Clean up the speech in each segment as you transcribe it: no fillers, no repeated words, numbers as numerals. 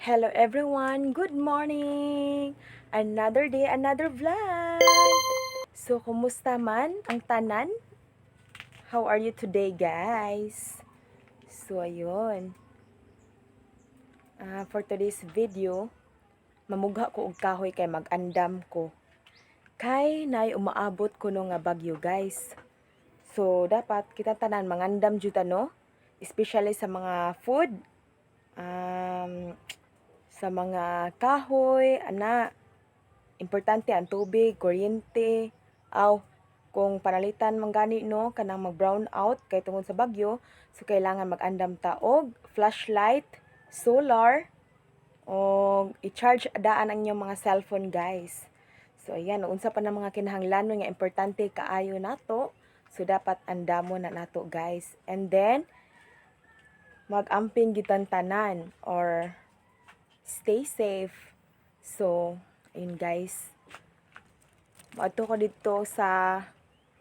Hello everyone! Good morning! Another day, another vlog! So, kumusta man ang tanan? How are you today, guys? So, ayun. For today's video, mamugha ko og kahoy kay mag-andam ko. Kay nay umaabot ko no nga bagyo, guys. So, dapat kita tanan mangandam jud ta, no? Especially sa mga food, sa mga kahoy, ana, importante ang tubig, kuryente, aw, kung panalitan man gani, no, kanang mag brown out kay tungod sa bagyo, so kailangan mag-andam ta og flashlight, solar, og i-charge daan ang inyong mga cellphone, guys. So ayan, unsa pa na mga kinahanglanon nga importante kaayo nato. So dapat andamo na nato, guys. And then mag-amping gyud tang tanan or stay safe. So, ayun, guys. Moadto ko didto sa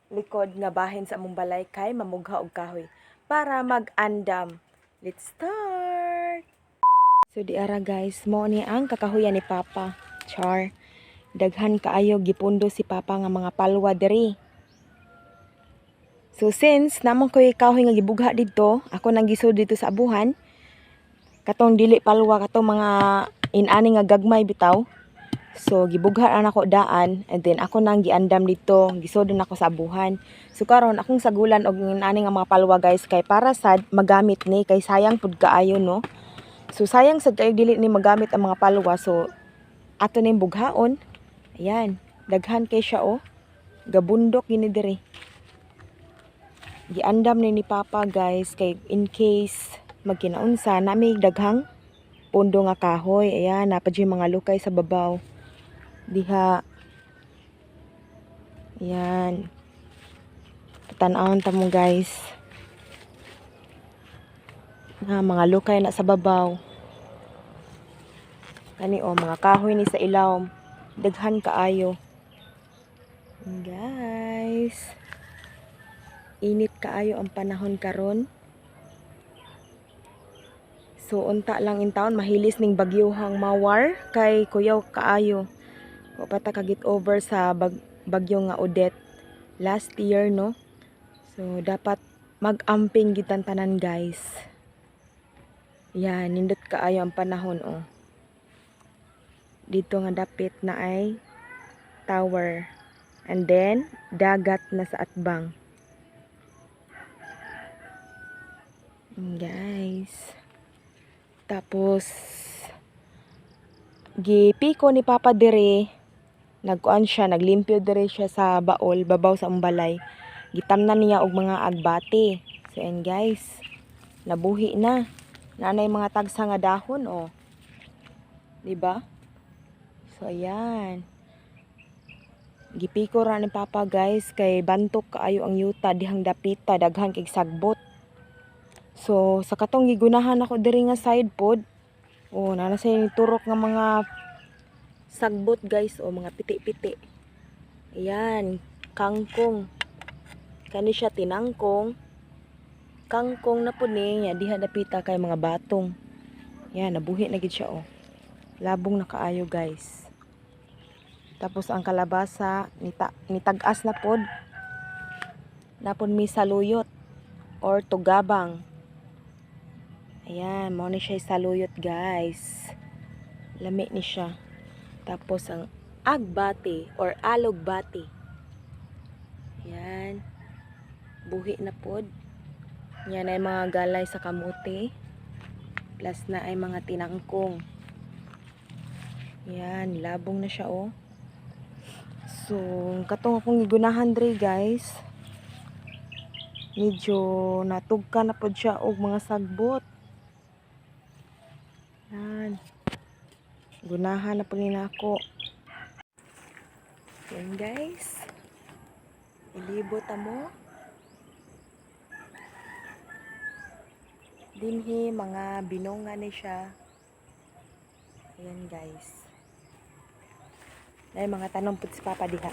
likod nga bahin sa among balay kay mamugha og kahoy para mag-andam. Let's start! So diara, guys, mo ni ang kakahuyan ni Papa. Char. Daghan kaayo gipundo si Papa nga mga palwa diri. So since naa man koy kahoy nga gibugha didto, ako nang gisud didto sa abuhan. Katong dili palwa, katong mga inani nga gagmay bitaw. So gibugha na nako daan and then ako nang giandam didto, gisud nako sa abuhan. So karon akong sagulan og inani nga mga palwa, guys, kay para sad magamit ni kay sayang pud kaayo, no. So sayang sad kaayo dili ni magamit ang mga palwa, so ato ning bughaon. Ayan, daghan kay siya oh. Gabundok gini diri. Giandam ni Papa, guys, kay in case magkinaunsa nami daghang pundo nga kahoy. Ayan, naa pa yung mga lukay sa babaw. Diha. Ayan. Tan-awon ta mo, guys. Na mga lukay na sa babaw. Kani oh, mga kahoy ni sa ilawom. Daghan kaayo. Guys. Init kaayo ang panahon karon. So unta lang in town mahilis ning bagyuhang Mawar kay kuyaw kaayo. Wa pa ta ka get over sa bagyo nga Odette last year, no. So dapat mag-amping gyud tang tanan, guys. Yan, nindot kaayo ang panahon oh. Didto nga dapit naay tower. And then dagat na sa atbang. Guys. Tapos gipiko ni Papa dire, nagkuan siya, naglimpyo dire siya sa baol, babaw sa among balay. Gitamnan niya og mga agbate. So ayan, guys, nabuhi na. Naa nay mga tagsa nga dahon oh. 'Di ba? So ayan. Gipiko ra ni Papa, guys, kay bantok kaayo ang yuta dihang dapita, daghan kay sagbot. So sa katong gigunahan ako diri nga side pod, oh, naa na say turok nga mga sagbot, guys, o mga piti-piti. Ayan, kangkong. Kani siya tinangkong. Kangkong na pud ni nya diha dapita kay mga batong. Yan, nabuhi na gid siya oh. Labong na kaayo, guys. Tapos ang kalabasa nita, nitag-as na pod. Naa pod mi saluyot or tugabang. Ayan, mao ni siya saluyot, guys. Lami ni siya. Tapos ang agbate or alugbate. Ayan. Buhi na pod. Yan ay mga galay sa kamote. Plus na ay mga tinangkong. Yan, labong na siya oh. So, katong akong gigunahan dre, guys. Medyo natugka na pod siya og mga sagbot. Yan. Gunahan na po ni nako. Yan, guys. Ilibot amo. Dinhi mga binonga ni siya. Ayan, guys. Ay mga tanom pud si Papa diha.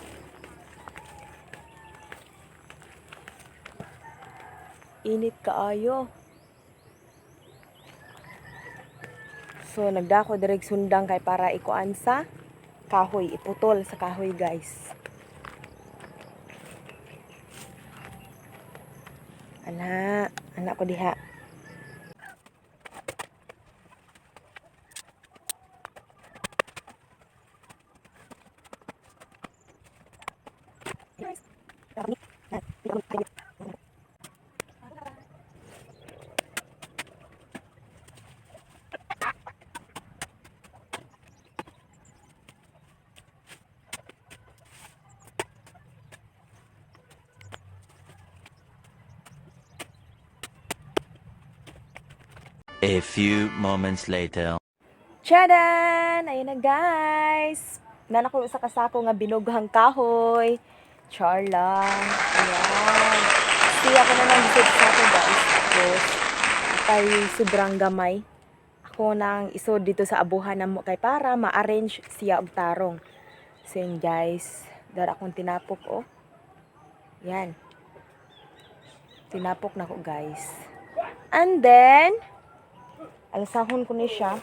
Init kaayo. So nagdako direk sundang kay para ikuan sa kahoy, iputol sa kahoy, guys. Ana, ana ko diha. A few moments later. Tchadan! Ayun na, guys! Naa na koy usa ka sako nga binughang kahoy. Char lang. Ayan. Siya ko na nang isod sako, guys. Tapos, kay sobrang gamay. Ako nang isod dito sa abuhan namo kay para ma-arrange siya og tarong. So yun, guys. Dara akong tinapok, oh. Yan. Tinapok na ko, guys. And then, alsahon ko ni siya.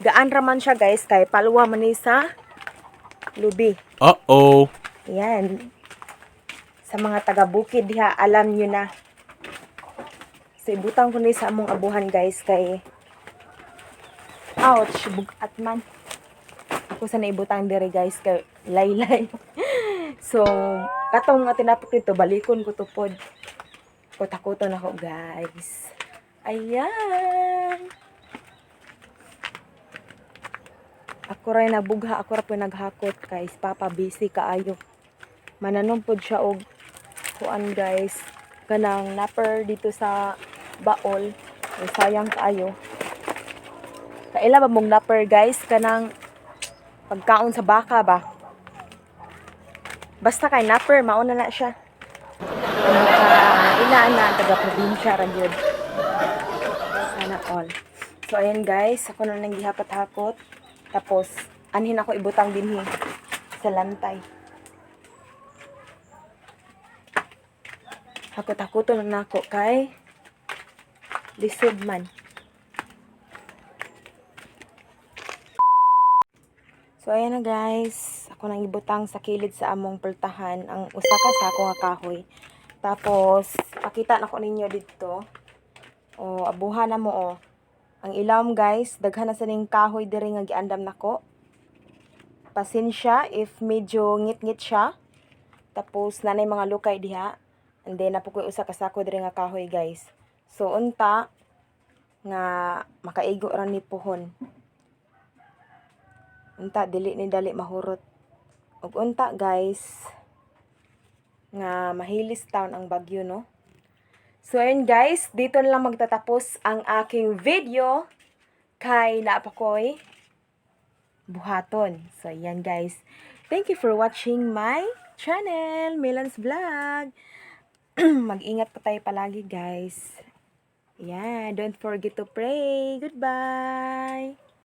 Gaan raman siya, guys, kay palwa man ni sa lubi. Uh-oh. Yan. Sa mga taga-bukid diha, alam nyo na. So, ibutang ko ni sa among abuhan, guys, kay ouch, bugat man. Ako sa naibutang dire, guys, kay laylay. So, katong nga tinapok nito, balikon ko to pod. Kutakuton ako, guys. Ayan. Ako rin nabugha, ako ra po naghakot guys. Papa busy kaayo. Mananom pod siya og kuan, guys. Kanang napper dito sa baol. Ay, sayang kaayo. Kaila ba mong napper, guys? Kanang pagkaon sa baka ba? Basta kay napper, mauna na siya. Ano ka, ina na, taga probinsya ra gyud. Sana all. So ayan, guys, ako na nang gihakot-hakot. Tapos anhin ako ibutang dinhi sa lantay. Hakot-hakoton na nako kay lisod man. So ayan na, guys, ako nang ibutang sa kilid sa among pultahan ang usa ka sako nga kahoy. Tapos pakita nako ninyo dito. O abuhan na mo oh. Ang ilawom, guys, daghan na sa ning kahoy diri nga giandam nako. Pasensya if medyo ngit-ngit siya. Tapos nanay mga lukay diha. And then naa po koy usa ka sako diri nga kahoy, guys. So unta nga makaigo ra ni puhon. Unta dili ni dali mahurot. Ug unta, guys, nga mahilis taon ang bagyo, no. So ayun, guys, dito na lang magtatapos ang aking video kay naa pa koy buhaton. So ayan, guys. Thank you for watching my channel, Milan's Vlog. Mag-ingat pa tayo palagi, guys. Yeah, don't forget to pray. Goodbye.